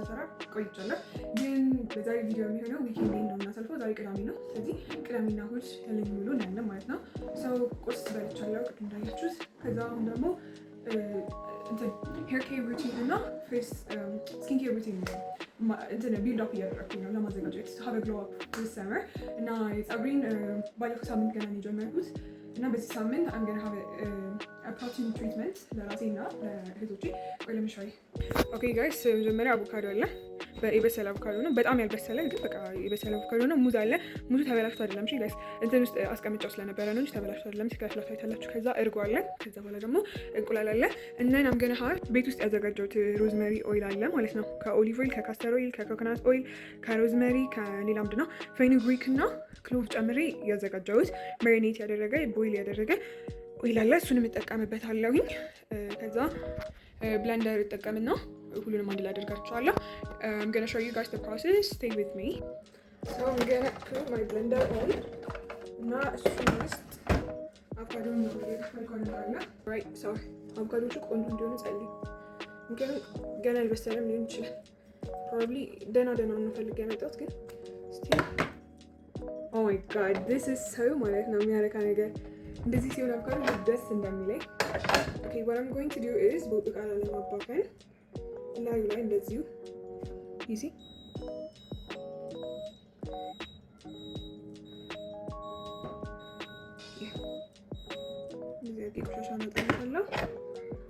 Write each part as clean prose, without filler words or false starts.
ሳልሰራ ቆይቻለሁ። ግን በዛሬ ቪዲዮ የሚሆነው weekend ነው የምናሳልፈው። ዛሬ ቅዳሜ ነው። ስለዚህ ቅዳሜና እሑድ ያለኝ ውሎ እናያለን ማለት ነው። So ቁርስ በልቻለሁ ቅድም እንዳያችሁት። ከዛ አሁን ደግሞ እንትን hair care routine እና face skin care routine እንትን build up እያደረግኩኝ ነው ለማዘጋጀት have glow up this summer። እና የፀጉሬን ባለፈው ሳምንት ገና ነው የጀመርኩት እና በዚህ ሳምንት I'm gonna have protein treatment ለራሴ እና ለእህቶቼ። ቆይ ለምሻይ። Okay guys፣ መጀመሪያ አቮካዶ አለ። የበሰለ አቮካዶ ነው። በጣም ያልበሰለ ግን በቃ የበሰለ አቮካዶ ነው። ሙዝ አለ። ሙዙ ተበላሽቶ አይደለም። እሺ guys፣ እንትን ውስጥ አስቀምጫው ስለነበረ ነው እንጂ ተበላሽቶ አይደለም። ሲከፍለው ታይታላችሁ። ከዛ እርጎ አለ። ከዛ በኋላ ደግሞ እንቁላል አለ እና I'm gonna have ቤት ውስጥ ያዘጋጀሁት rosemary oil አለ ማለት ነው። ከ olive oil፣ ከ castor oil፣ ከ coconut oil፣ ከ rosemary፣ ከሌላ ምንድን ነው fenugreek እና clove ጨምሬ ያዘጋጀሁት marinate ያደረገ boil ያደረገ oil አለ። እሱንም እጠቀምበታለሁኝ። ከዛ blender እጠቀምና ሁሉንም አንድ ላይ አደርጋቸዋለሁ። I'm gonna show you guys the process. Stay with me. So I'm gonna put my blender on እና እሱ ውስጥ አቮካዶ ነው አለ። Right, so አቮካዶቹ ቆንጆ እንዲሆኑ ጸልይ። ምክንያቱም ገና አልበሰለም ሊሆን ይችላል። Probably ደህና ደህና ነው ፈልጌ ያመጣሁት ግን still, oh my God, this is so ማለት ነው የሚያረካ ነገር እንደዚህ ሲሆን አቮካዶ ደስ እንደሚለኝ። Okay, what I'm going to do is በዕቃ ላለማባከን ላዩ ላይ እንደዚሁ easy እንደዚህ አድርጌ ቆሻሻ አመጣለታለሁ።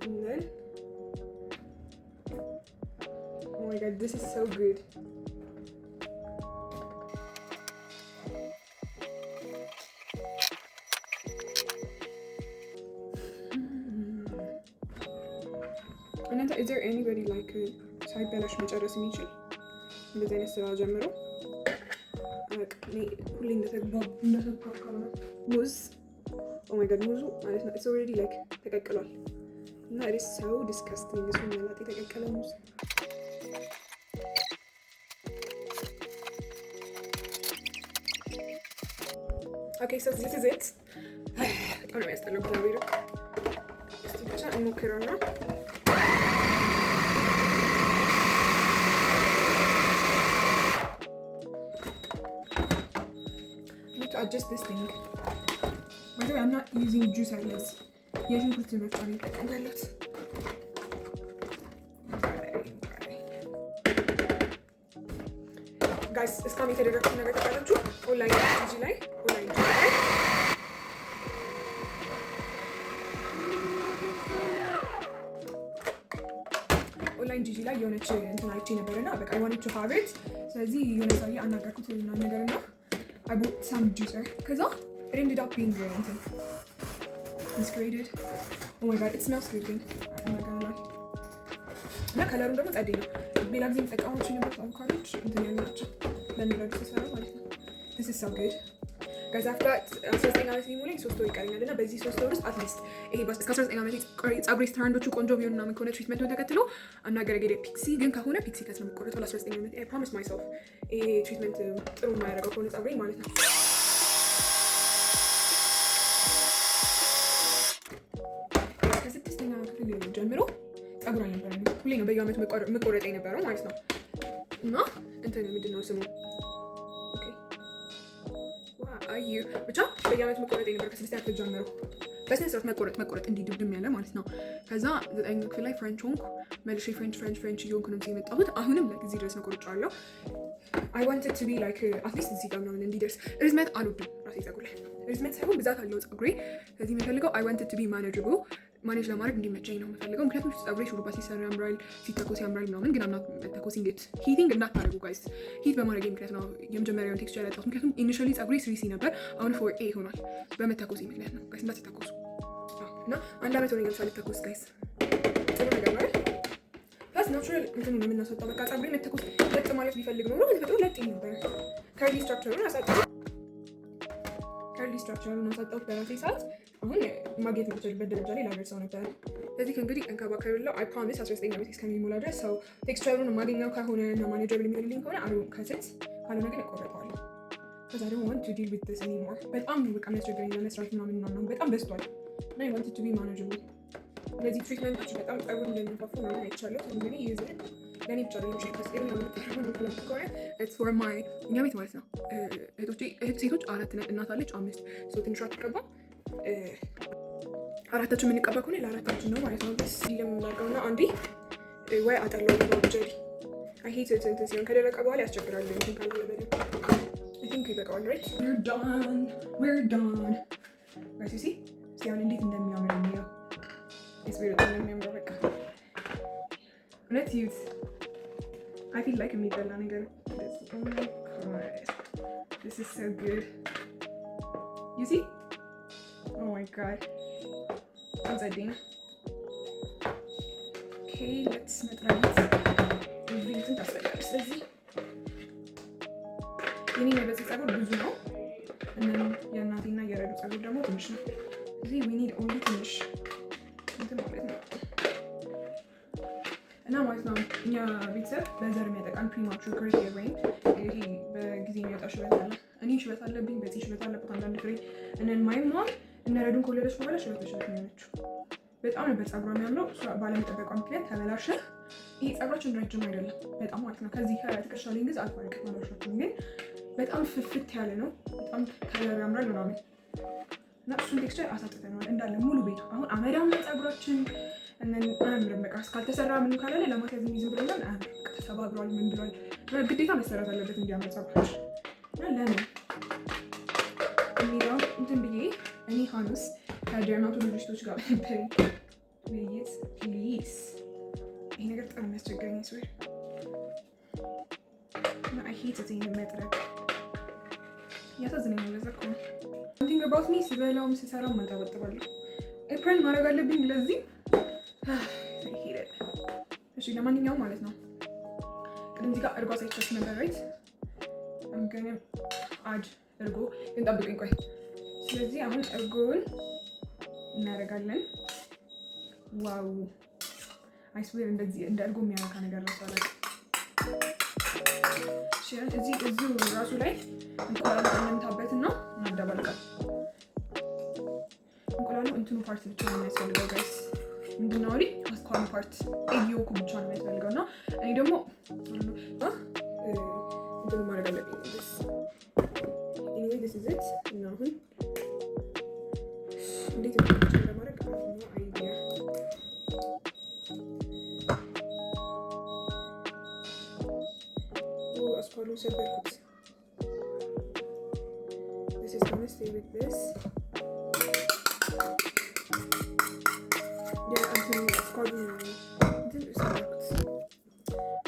And then, oh my God, this is so good. እናንተ is there anybody like ሳይበላሽ መጨረስ የሚችል እንደዚህ አይነት ስራ ጀምሮ? ሁሌ እንደተግባባ ነው። ሙዝ፣ oh my God፣ ሙዙ ማለት ነው it's already like ተቀቅሏል እና it is so disgusting እሱን መላጥ የተቀቀለ ሙዝ። Okay, so this is it። በጣም ነው የሚያስጠላው። እግዚአብሔር፣ እስቲ ብቻ እንሞክረውና። Need to adjust this thing. By the way, I'm not using juicer ለዚህ፣ የሽንኩርት መፍጫ ነው እየተጠቀምኩ ያለሁት። Guys, scam የተደረግኩት ነገር ታውቃላችሁ? ኦንላይን Jiji ላይ online Jiji ላይ የሆነች እንትን አይቼ ነበር እና በቃ I wanted to have it። ስለዚህ የሆነ ሰውዬ አናገርኩት ምናምን ነገር እና I bought some juicer። ከዛ it ended up being እንትን misgraded. Oh my God, it smells good ግን I'm not gonna lie። እና color ኡን ደግሞ ጸዴ ነው። ሌላ ጊዜ የምጠቀማቸው የነበሩት አቮካዶች እንትን ያሉ ናቸው ለሚረዱ ሲሰራ ማለት ነው። This is so good, guys. I've got 19 ዓመት ሊሞላኝ 3 ወር ይቀረኛል እና በዚህ 3 ወር ውስጥ at least ይሄ እስከ 19 ዓመት ፀጉሬ strand ኦቹ ቆንጆ ቢሆን ምናምን ከሆነ treatment ኡን ተከትሎ አናገረ ጌደ pixie ግን ከሆነ pixie cut ነው የሚቆረጠው ለ19 ዓመት። I promise myself ይሄ treatment ጥሩ የማያደርገው ከሆነ ፀጉሬ ማለት ነው። ከስድስተኛ ክፍል ጀምሮ ፀጉር አልነበረኝም። ሁሌ ነው በየዓመቱ መቆረጥ የነበረው ማለት ነው። እና እንትን ምንድን ነው ስሙ አዩ ብቻ በየዓመቱ መቆረጥ የነበረው ከስድስተኛ ክፍል ጀምሮ በስነ ስርዓት መቆረጥ መቆረጥ እንዲህ ድብድም ያለ ማለት ነው። ከዛ ዘጠኝ ክፍል ላይ French ሆንኩ። መልሼ French French French እየሆንኩ ነው የመጣሁት። አሁንም ለጊዜ ድረስ መቆርጫለሁ። I wanted to be like at least እዚህ ጋር ምናምን እንዲደርስ። ርዝመት አልወድም ራሴ ፀጉር ላይ፣ ርዝመት ሳይሆን ብዛት አለው ፀጉሬ። ስለዚህ የምፈልገው I wanted to be manageable፣ manage ለማድረግ እንዲመቸኝ ነው የምፈልገው። ምክንያቱም ፀጉሬ ሹሩባ ሲሰራ ያምራል፣ ሲተኮስ ያምራል ምናምን፣ ግን I'm not መተኮሲንግ it። Heating እንዳታደርጉ guys። Heat በማድረግ ምክንያት ነው የመጀመሪያውን texture ያጣሁት። ምክንያቱም initially ፀጉሬ 3C ነበር፣ አሁን 4A ሆኗል። በመተኮሴ ምክንያት ነው guys፣ እንዳትተኮሱ። እና አንድ ዓመት ሆነኛል ሳልተኮስ guys። ጥሩ ነገር ነው አይደል? Plus natural እንትኑ ነው የምናስወጣው። በቃ ፀጉሬ መተኮስ ለጥ ማለት ቢፈልግ ኖሮ በተፈጥሮ ለጥ ይል ነበር። Curly structure ኡን አሳጣሁት በራሴ ሰዓት። አሁን ማግኘት የምችልበት ደረጃ ላይ ላደርሰው ነበር። ስለዚህ ከእንግዲህ እንከባከብለው። I promise 19 ዓመት እስከሚሞላ ድረስ so texture ኡን የማገኘው ከሆነ እና manageable የሚሆንልኝ ከሆነ I won't cut it፣ ካልሆነ ግን እቆረጠዋለሁ። ከዛ ደግሞ want to deal with this anymore። በጣም ነው በቃ የሚያስቸግረኝ ለመስራት ምናምን ምናምን፣ በጣም በዝቷል እና I want to be manageable። እነዚህ treatment ኦች በጣም ፀጉር እንደሚፋፉ ምናምን አይቻለሁ። እንግዲህ use ለእኔ ብቻ አይደለም ከሆነ it's for my እኛ ቤት ማለት ነው። እህቶቼ እህት ሴቶች አራት ነን፣ እናት አለች አምስት። So ትንሿ አትቀባም። አራታችን የምንቀባ ከሆነ ለአራታችን ነው ማለት ነው። ደስ ለምናርገው እና አንዴ ወይ አጠለው ጀሪ I hate እንትን ሲሆን ከደረቀ በኋላ ያስቸግራል። እንትን ካላለ በደንብ I think ይበቃዋል። Right, we're done, we're done. Guys, see, እስኪ አሁን እንዴት እንደሚያምር የሚለው ስቤ በጣም ነው የሚያምረው። በቃ እውነት ዩት I feel like የሚበላ ነገር። This is so good. You see? Oh my God. በጣም ጸዴ ነው። Okay, let's መጥረጊት እዚህ እንትን ታስፈልጋለች። ስለዚህ የኔ የበዚህ ፀጉር ብዙ ነው እና የእናቴና የረዱ ፀጉር ደግሞ ትንሽ ነው። እዚህ we need only ትንሽ እንትን ማለት ነው እና ማለት ነው እኛ ቤተሰብ በዘር የሚያጠቃን premature gray hair ወይም ይሄ በጊዜ የሚወጣ ሽበት አለ። እኔ ሽበት አለብኝ፣ በዚህ ሽበት አለበት አንዳንድ ፍሬ and then my mom እነ ረዱን ከወለደች በኋላ ሽበት በሽበት ነው የሆነችው። በጣም ነበር ፀጉሯ የሚያምረው። እሷ ባለመጠበቋ ምክንያት ተበላሸ። ይሄ ፀጉራችን ረጅም አይደለም በጣም ማለት ነው። ከዚህ ከትከሻ ላይ ግዝ አልፎ አያውቅም አልዋሻችሁም፣ ግን በጣም ፍፍት ያለ ነው። በጣም color ኡ ያምራል ምናምን እና እሱን texture አሳጥተነዋል እንዳለ ሙሉ ቤቱ አሁን አመዳም ነው ፀጉራችን። አያምርም። በቃ እስካልተሰራ ምንም ካላለ ለማስያዝ የሚዝም ብሎናል። አያምርም። በቃ ተሰባብሯል። ምን ብሏል። ግዴታ መሰራት አለበት እንዲያምር ፀጉራችን። እና ለምን የሚለውን እንትን ብዬ እኔ ሀኑስ ከ dermatologist ኦች ጋር በነበረኝ ውይይት please ይሄ ነገር በጣም የሚያስቸግረኝ swear እና I hate it መጥረግ እያሳዝነኛል። ለዛ እኮ ነው something about me ስበላውም ስሰራም አንጠባጥባለሁ። Apron ማድረግ አለብኝ ለዚህ ሄደ። እሺ ለማንኛውም ማለት ነው ቅድም እዚህ ጋር እርጎ አሳይቻችሁ ነበር right? I'm gonna add እርጎ ግን ጠብቁኝ ቆይ። ስለዚህ አሁን እርጎውን እናደርጋለን። Wow, I swear እንደዚህ እንደ እርጎ የሚያረካ ነገር ራሱ አላውቅም። እዚህ እዚሁ ራሱ ላይ እንቁላሉ እንምታበትና እናደባልቃል። እንቁላሉ እንትኑ part ብቻ ነው የሚያስፈልገው guys። ምንድን ነው ወዲህ አስኳሉ part egg yolk ኡ ብቻ ነው የሚያስፈልገው እና እኔ ደግሞ እንትኑ ማድረግ አለብኝ። Anyway, this is it። እና አሁን እንዴት እንደማድረግ no idea። አስኳሉን ሰበርኩት። This is gonna stay with this. የእንትኑ አስኳሉን እንትን ሰበርኩት።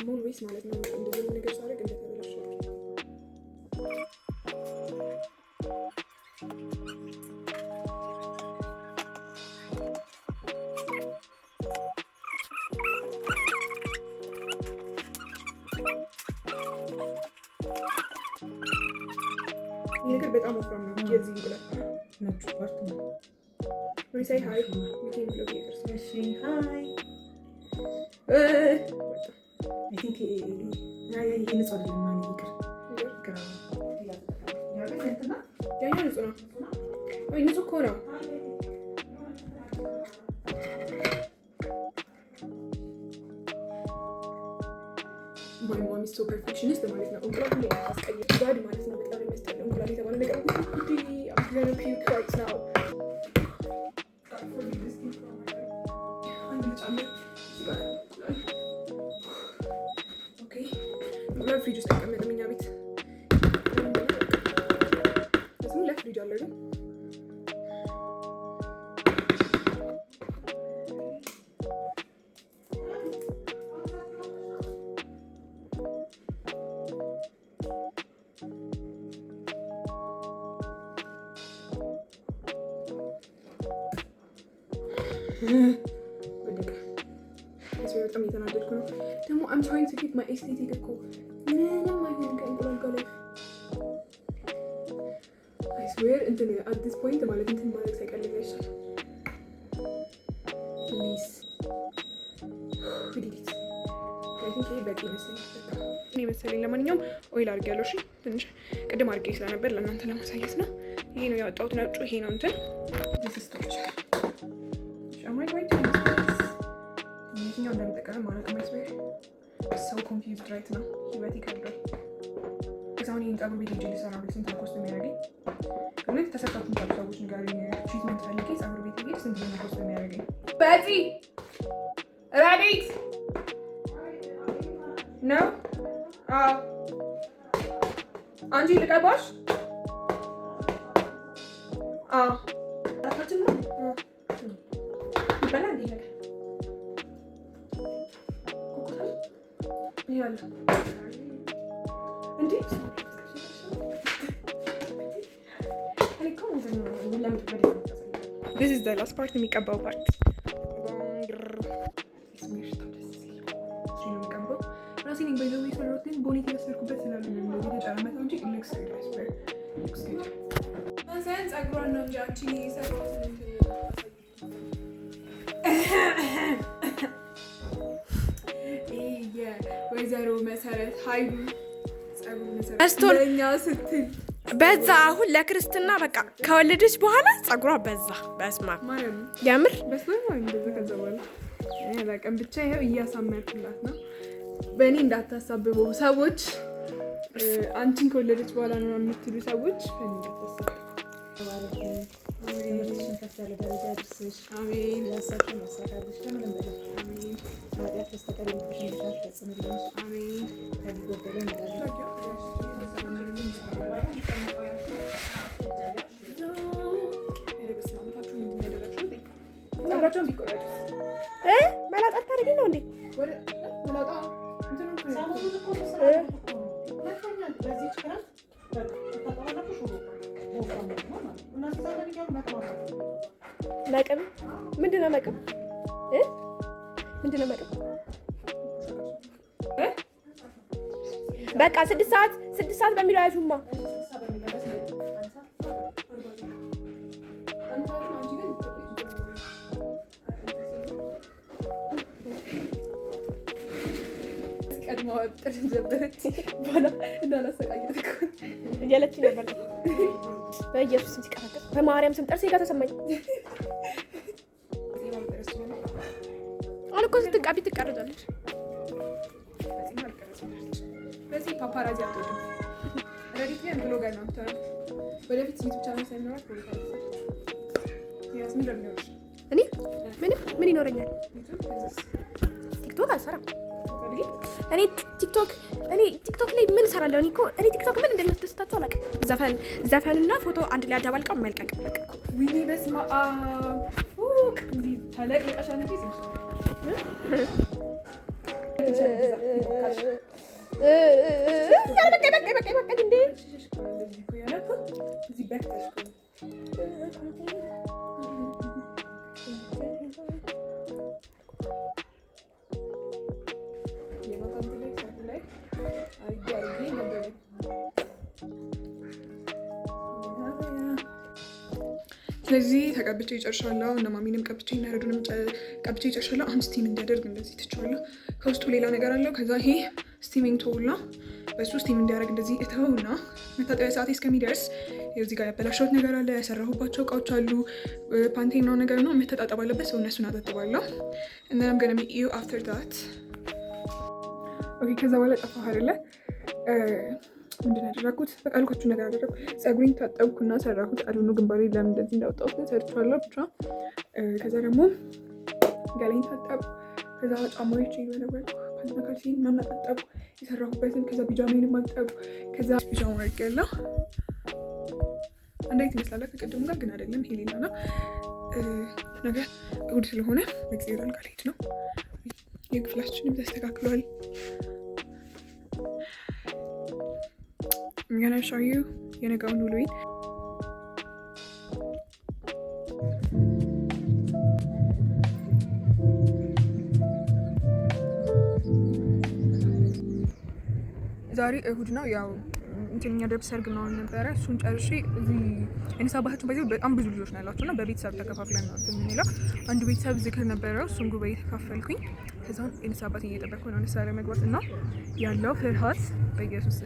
Always ማለት ነው እንደዚህ ነገር ሳደርግ እንደተበላሸ። ይህ ነገር በጣም ወፍራም ነው። የዚህ እንቁላል ነጩ part ነው። Say hi, weekend vlog እየቀረጽኩ። እሺ hi። I think ይሄ ንጹህ አይደለም ማለት ይቅር ይቅር። ያኛው ንጹህ ነው ወይ? ንጹህ እኮ ነው። My mom is so perfectionist ማለት ነው። እንቁላል ሁሌ ታስቀይር God ማለት ነው። በጣም የሚያስጠላው እንቁላል የተባለ ነገር ሁሌ። I'm gonna puke right now. God forbid this thing from my life. አንድ ልጨምር እዚህ ጋር እንቁላል። Okay, እንቁላል ፍሪጅ ውስጥ አይቀመጥም እኛ ቤት። ስሙ ለፍሪጅ አለ ግን ወደቀ። በጣም እየተናደድኩ ነው። ደግሞ I'm trying to keep my aesthetic እኮ ምንም አይሆንም ከእንቁላል ጋር ላይ። I swear እንትን at this point ማለት እንትን ማድረግ ሳይቀልኝ አይሻልም? Please, we did it. I think ይሄ በቂ ይመስለኛል። በቃ እኔ መሰለኝ። ለማንኛውም oil አድርጌያለሁ። እሺ ትንሽ ቅድም አድርጌ ስለነበር ለእናንተ ለማሳየት ነው። ይሄ ነው ያወጣሁት ነጩ። ይሄ ነው እንትን። This is torture. Am I going to use this? የትኛው እንደምጠቀም አላውቅም። I swear so Right now. ህይወት ይከብዳል። አሁን ይህን ፀጉር ቤት ሄጄ ልሰራ ብል ስንት ነው cost የሚያደርገኝ? እውነት ተሰርታችሁ የምታውቁ ሰዎች ንገሩኝ። Treatment ፈልጌ ፀጉር ቤት ሄጄ ስንት ነው cost የሚያደርገኝ? በዚ ረዲት ነው። አዎ፣ አንቺ ልቀባሽ? አዎ። ራሳችን ነው ይበላ እንዴ ነገር? ይሄ አለ። እንዴ፣ እኔ እኮ እንትን ነው ለምድ በደንብ ነው። This is the last part፣ የሚቀባው part። የሚቀባው ራሴ ነኝ by the way የሰራሁት፣ ግን ቦኔት የወሰድኩበት ስላለ ነው እንደዚህ የተጨራመተው እንጂ looks good, I swear, looks good። ማንሳያን ጸጉሯን ነው እንጂ አንቺ የሰራሁትን እንትን። ይሄ የወይዘሮ መሰረት ኃይሉ ጸጉር መሰረት ለእኛ ስትል በዛ። አሁን ለክርስትና በቃ ከወለደች በኋላ ጸጉሯ በዛ። በስማ ማርያም። የምር። በስመ አብ፣ እንደዛ። ከዛ በኋላ እኔ አላውቅም፣ ብቻ ይኸው እያሳመርኩላት ነው። በእኔ እንዳታሳብቡ ሰዎች፣ አንቺን ከወለደች በኋላ ነው የምትሉ ሰዎች በእኔ እንዳታሳብቡ። ተባረኪ። ትምህርትሽን ከፍ ያለ ደረጃ ያድርስሽ። አሜን። ያሰብሽውን ያሳካልሽ። ከምንም በላይ አሜን። ከኃጢአት በስተቀር የልብሽን መሻት ፈጽምልሽ። አሜን። ከሚጎደለው ይሙላልሽ። ጸጉራቸውን ቢቆረጡት መላጣ ታደርጊ ነው እንዴ? ወደ መላጣ እንትኑን ሰሞኑን እኮ ስራ እኮ ነው። ሁለተኛ በዚህች ክረምት በቃ ትታጠባላችሁ፣ ሹሩባ በወፍራሙ ነው ማለት ነው። እናንተ ዛሬ እያሉ መቅማማት። መቅም ምንድን ነው? መቅም እ ምንድን ነው መቅም? በቃ 6 ሰዓት፣ 6 ሰዓት በሚለው ያዡማ። ስልሳ በሚለው በስንት? አንድ ሰዓት። ቀድማ ጥር ጀበረች በኋላ እንዳላሰቃያት እኮ። እያለች ነበር። በኢየሱስ ስም ሲቀረቅር፣ በማርያም ስም ጥርሴ ጋር ተሰማኝ። አሁን እኮ ስትቀቢ ትቀረጃለች። በዚህ paparazzi አትወድም። ረዲት ግን blogger ነው የምትሆነው። ወደፊት YouTube channel ሳይኖራት blogger። ያስ ምንድን ነው የሚኖርሽ? እኔ ምንም ምን ይኖረኛል? YouTube ከዛስ? TikTok አልሰራም። ፈልጊ። እኔ TikTok ላይ ምን እሰራለሁ? እኔ እኮ እኔ TikTok ምን እንደሚያስደስታቸው አላውቅም። ዘፈን ዘፈንና ፎቶ አንድ ላይ አደባልቀው መልቀቅ በቃ። ወይኔ በስመ አብ፣ ኡቅ እንዲህ ተለቅልቀሻል እንጂ ዝም ኧረ በቃ በቃ በቃ በቃ እንዴ! እንደዚህ እኮ የሆነ እዚህ በክተሽ እኮ ነው። የማታ እንትን ላይ ሰርግ ላይ አድርጌ አድርጌ ገደለኝ። ስለዚህ ተቀብቼ ይጨርሻለሁ። እነ ማሚንም ቀብቼ እና ረዱንም ቀብቼ ይጨርሻለሁ። አሁን steam እንዲያደርግ እንደዚህ ትቼዋለሁ። ከውስጡ ሌላ ነገር አለው። ከዛ ይሄ steaming towel ነው። በሱ steam እንዲያደርግ እንደዚህ እተውና መታጠቢያ ሰዓቴ እስከሚደርስ እዚህ ጋር ያበላሸሁት ነገር አለ፣ ያሰራሁባቸው እቃዎች አሉ፣ ፓንቴናው ነገር ነው መተጣጠብ አለበት። So እነሱን አጣጥባለሁ። And then I'm gonna meet you after that. Okay፣ ከዛ በኋላ ጠፋህ አይደለ? ምንድን ነው ያደረኩት? በቃ አልኳችሁ ነገር አደረኩ። ፀጉሬን ታጠብኩና ሰራሁት። አልሆኑ ግንባሬ ለምን እንደዚህ እንዳወጣሁት ግን ሰርቼዋለሁ ብቻ። ከዛ ደግሞ ገላዬን ታጠብኩ። ከዛ ጫማዎቼን ወለወልኩ፣ ፓንትና ካልሲን ምናምን አጣጠብኩ የሰራሁበትን። ከዛ ቢጃሜንም አጠብኩ። ከዛ ቢጃማ አድርጌያለሁ። አንድ አይነት ይመስላል ከቅድሙ ጋር ግን አይደለም። ይሄ ሌላ ነው። ነገ እሑድ ስለሆነ በጊዜ አልጋ ልሄድ ነው። የክፍላችንም ተስተካክሏል። I'm gonna show you የነገውን ውሎዬን። ዛሬ እሁድ ነው። ያው እንትንኛ ደብ ሰርግ ምናምን ነበረ። እሱን ጨርሼ እዚህ እኔ አባታችን በዚህ በጣም ብዙ ልጆች ነው ያላቸው እና በቤተሰብ ተከፋፍለን ነው እንትን የምንለው። አንዱ ቤተሰብ ዝክር ነበረው፣ እሱን ጉባኤ ተካፈልኩኝ። ከዛን የንስሐ አባቴን እየጠበቅኩ ነው ንስሐ ለመግባት። እና ያለው ፍርሃት፣ በኢየሱስ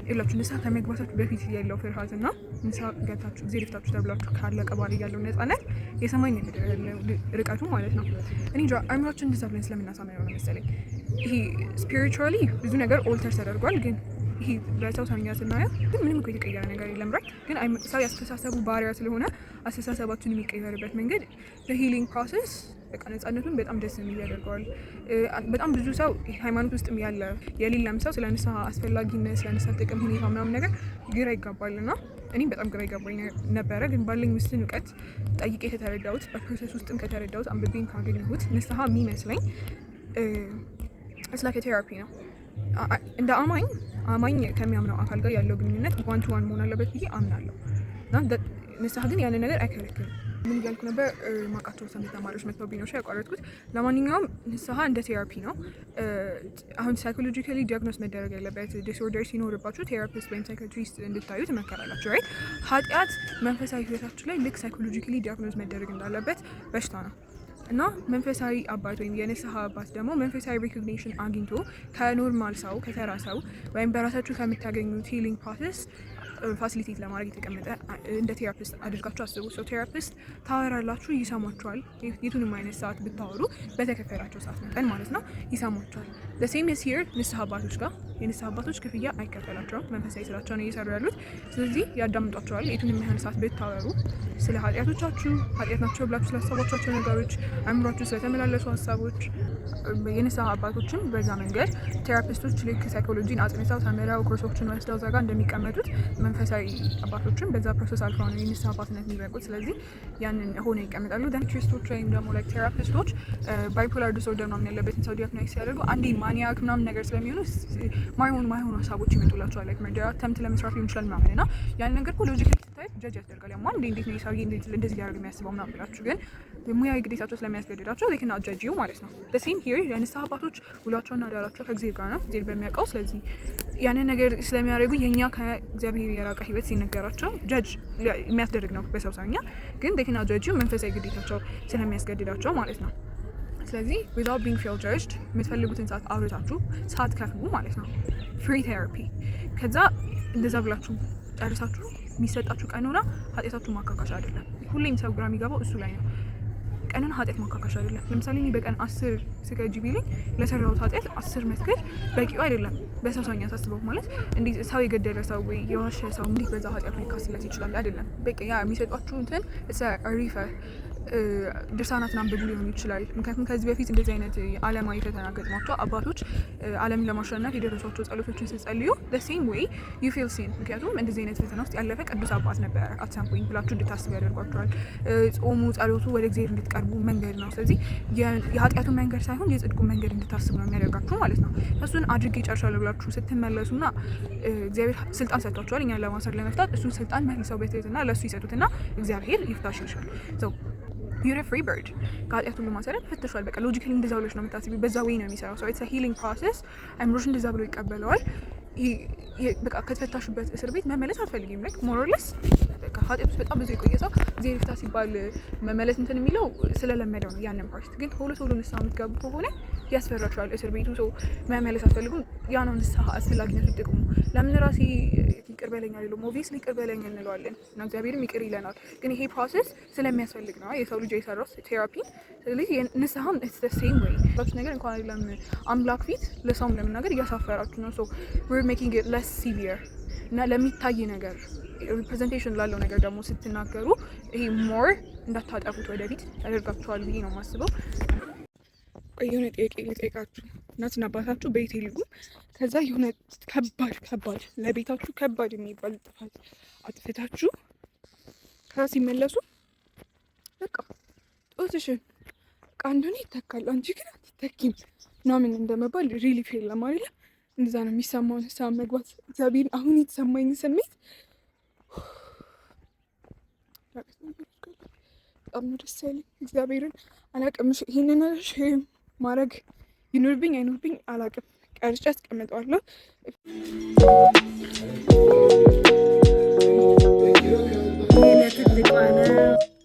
ይላችሁ፣ ንስሐ ከመግባታችሁ በፊት ያለው ፍርሃት እና ንስሐ ገብታችሁ እግዜር ይፍታችሁ ተብላችሁ ካለቀ በኋላ ያለው ነጻነት የሰማይ ምድር ርቀቱ ማለት ነው። እኔ እንጃ፣ አእምሯችን እንደዛ ብለን ስለምናሳምነው ነው መሰለኝ። ይሄ spiritually ብዙ ነገር alter ተደርጓል፣ ግን ይሄ በሰው ሰውኛ ስናየው ግን ምንም እኮ የተቀየረ ነገር የለም። Right? ግን ሰው ያስተሳሰቡ ባሪያ ስለሆነ አስተሳሰባችን የሚቀየርበት መንገድ በ healing process በቃ ነጻነቱን በጣም ደስ የሚል ያደርገዋል። በጣም ብዙ ሰው፣ ሃይማኖት ውስጥም ያለ የሌለም ሰው፣ ስለ ንስሐ አስፈላጊነት፣ ስለ ንስሐ ጥቅም ሁኔታ ምናምን ነገር ግራ ይጋባል። እና እኔም በጣም ግራ ይጋባኝ ነበረ። ግን ባለኝ ውስን እውቀት፣ ጠይቄ ከተረዳሁት፣ በ process ውስጥም ከተረዳሁት፣ አንብቤን ካገኘሁት፣ ንስሐ የሚመስለኝ it's like therapy ነው። እንደ አማኝ፣ አማኝ ከሚያምነው አካል ጋር ያለው ግንኙነት one to one መሆን አለበት ብዬ አምናለሁ። እና ንስሐ ግን ያንን ነገር አይከለክልም። ምን እያልኩ ነበር? ማቃቸው ሰንበት ተማሪዎች መጥተውብኝ ነው ያቋረጥኩት። ለማንኛውም ንስሐ እንደ therapy ነው። አሁን psychologically diagnose መደረግ ያለበት disorder ሲኖርባችሁ therapist ወይም psychiatrist እንድታዩ ትመከራላችሁ። Right? ኃጢአት መንፈሳዊ ህይወታችሁ ላይ ልክ psychologically diagnose መደረግ እንዳለበት በሽታ ነው። እና መንፈሳዊ አባት ወይም የንስሐ አባት ደግሞ መንፈሳዊ recognition አግኝቶ ከ normal ሰው፣ ከተራ ሰው ወይም በራሳችሁ ከምታገኙት healing process facilitate ለማድረግ የተቀመጠ እንደ therapist አድርጋችሁ አስቡ። So therapist ታወራላችሁ፣ ይሰሟችኋል። የቱንም አይነት ሰዓት ብታወሩ፣ በተከፈላቸው ሰዓት መጠን ማለት ነው፣ ይሰሟችኋል። Same is here ንስሐ አባቶች ጋር። የንስሐ አባቶች ክፍያ አይከፈላቸውም። መንፈሳዊ ስራቸውን እየሰሩ ያሉት። ስለዚህ ያዳምጧቸዋል። የቱንም ያህል ሰዓት ብታወሩ ስለ ኃጢአቶቻችሁ፣ ኃጢአት ናቸው ብላችሁ ስላሰባችኋቸው ነገሮች፣ አእምሯችሁ ስለተመላለሱ ሀሳቦች፣ የንስሐ አባቶችም በዛ መንገድ therapist ኦች ልክ psychology ን አጥንተው፣ ተምረው፣ ኮርሶችን ወስደው እዛ ጋር እንደሚቀመጡት መንፈሳዊ አባቶችም በዛ process አልፈው ነው የንስሐ አባትነት የሚበቁት። ስለዚህ ያንን ሆነው ይቀመጣሉ። Psychiatrist ኦች ወይም ደግሞ like therapist ኦች bipolar disorder ምናምን ያለበትን ሰው diagnose ሲያደርጉ አንዴ maniac ምናምን ነገር ስለሚሆኑ ማይሆኑ ማይሆኑ ሀሳቦች ይመጡላቸዋል። Like murder attempt ለመስራት ሊሆን ይችላል ምናምን። እና ያን ነገር እኮ logically ስታዩት judge ያስደርጋል። ያማ እንዴ፣ እንዴት ነው የሰውዬ እንደዚህ ሊያደርግ የሚያስበው ምናምን ብላችሁ፣ ግን ሙያዊ ግዴታቸው ስለሚያስገድዳቸው ሌክና ጀጅ ማለት ነው። Same here፣ የንስሐ አባቶች ውሏቸውና አዳራቸው ከእግዚአብሔር ጋር ነው፣ እግዚአብሔር በሚያውቀው። ስለዚህ ያንን ነገር ስለሚያደርጉ የእኛ ከእግዚአብሔር የራቀ ህይወት ሲነገራቸው judge የሚያስደርግ ነው በሰው ሰውኛ፣ ግን ቴክና ጀጅ መንፈሳዊ ግዴታቸው ስለሚያስገድዳቸው ማለት ነው። ስለዚህ without being feel judged የምትፈልጉትን ሰዓት አውርታችሁ ሳትከፍሉ ማለት ነው፣ free therapy። ከዛ እንደዛ ብላችሁ ጨርሳችሁ የሚሰጣችሁ ቀኖና ኃጢአታችሁ ማካካሻ አይደለም። ሁሌም ሰው ግራ የሚገባው እሱ ላይ ነው። ቀኖና ኃጢአት ማካካሻ አይደለም። ለምሳሌ እኔ በቀን 10 ስገጂ ቢለኝ ለሰራሁት ኃጢአት 10 መስገድ በቂው አይደለም። በሰው ሰውኛ ሳስበው ማለት እንዴት ሰው የገደለ ሰው ወይ የዋሸ ሰው እንዴት በዛ ኃጢአቱ ሊካስለት ይችላል? አይደለም። በቃ ያ የሚሰጧችሁ እንትን refer ድርሳናትን አንብቡ ሊሆን ይችላል። ምክንያቱም ከዚህ በፊት እንደዚህ አይነት ዓለማዊ ፈተና ገጥሟቸው አባቶች ዓለምን ለማሸነፍ የደረሷቸው ጸሎቶችን ስትጸልዩ same way you feel seen፣ ምክንያቱም እንደዚህ አይነት ፈተና ውስጥ ያለፈ ቅዱስ አባት ነበር at some point ብላችሁ እንድታስቡ ያደርጓቸዋል። ጾሙ፣ ጸሎቱ ወደ እግዚአብሔር እንድትቀርቡ መንገድ ነው። ስለዚህ የኃጢአቱን መንገድ ሳይሆን የጽድቁ መንገድ እንድታስቡ ነው የሚያደርጋችሁ ማለት ነው። እሱን አድርጌ ጨርሻለሁ ብላችሁ ስትመለሱና እግዚአብሔር ስልጣን ሰጥቷቸዋል እኛን ለማሰር ለመፍታት፣ እሱን ስልጣን መልሰው በትህትና ለእሱ ይሰጡትና እግዚአብሔር ይፍታሽ ይልሻል። You're free bird፣ ከኃጢአት ሁሉ ማሰሪያ ተፈተሿል። በቃ logically እንደዛ ብለሽ ነው የምታስቢው። በዛ way ነው የሚሰራው። So it's healing process። አይምሮሽ እንደዛ ብሎ ይቀበለዋል። በቃ ከተፈታሽበት እስር ቤት መመለስ አትፈልጊም። Like more or less በቃ ኃጢአት ውስጥ በጣም ብዙ የቆየ ሰው እግዚአብሔር ይፍታ ሲባል መመለስ እንትን የሚለው ስለለመደው ነው። ያንን part ግን ቶሎ ቶሎ ንስሐ የምትገቡ ከሆነ ያስፈራችኋል እስር ቤቱ። ሰው መመለስ አትፈልጉም። ያ ነው ንስሐ አስፈላጊነቱ፣ ጥቅሙ። ለምን ራሴ ይቅር በለኝ አልለውም? Obviously ይቅር በለኝ እንለዋለን እና እግዚአብሔርም ይቅር ይለናል። ግን ይሄ process ስለሚያስፈልግ ነው የሰው ልጅ የሰራው therapy። ስለዚህ ንስሐም it's the same way ነገር እንኳን አይደለም አምላክ ፊት ለሰውም ለመናገር እያሳፈራችሁ ነው። So we're making it less severe እና ለሚታይ ነገር፣ representation ላለው ነገር ደግሞ ስትናገሩ ይሄ more እንዳታጠፉት ወደፊት ያደርጋችኋል ብዬ ነው የማስበው። ቆይ፣ የሆነ ጥያቄ ልጠይቃችሁ። እናትና አባታችሁ ቤት የሉም። ከዛ የሆነ ከባድ ከባድ፣ ለቤታችሁ ከባድ የሚባል ጥፋት አጥፍታችሁ ከዛ ሲመለሱ በቃ ጦትሽን በቃ እንደሆነ ይተካሉ፣ አንቺ ግን አትተኪም ምናምን እንደመባል relief የለም አይደለ? እንደዛ ነው የሚሰማው ንስሐ መግባት። እግዚአብሔርን አሁን የተሰማኝ ስሜት በጣም ነው ደስ ያለኝ። እግዚአብሔርን አላቅም። ይህንን share ማድረግ ይኑርብኝ አይኑርብኝ አላቅም። ቀርጬ አስቀምጠዋለሁ። ለትልቋ ነው።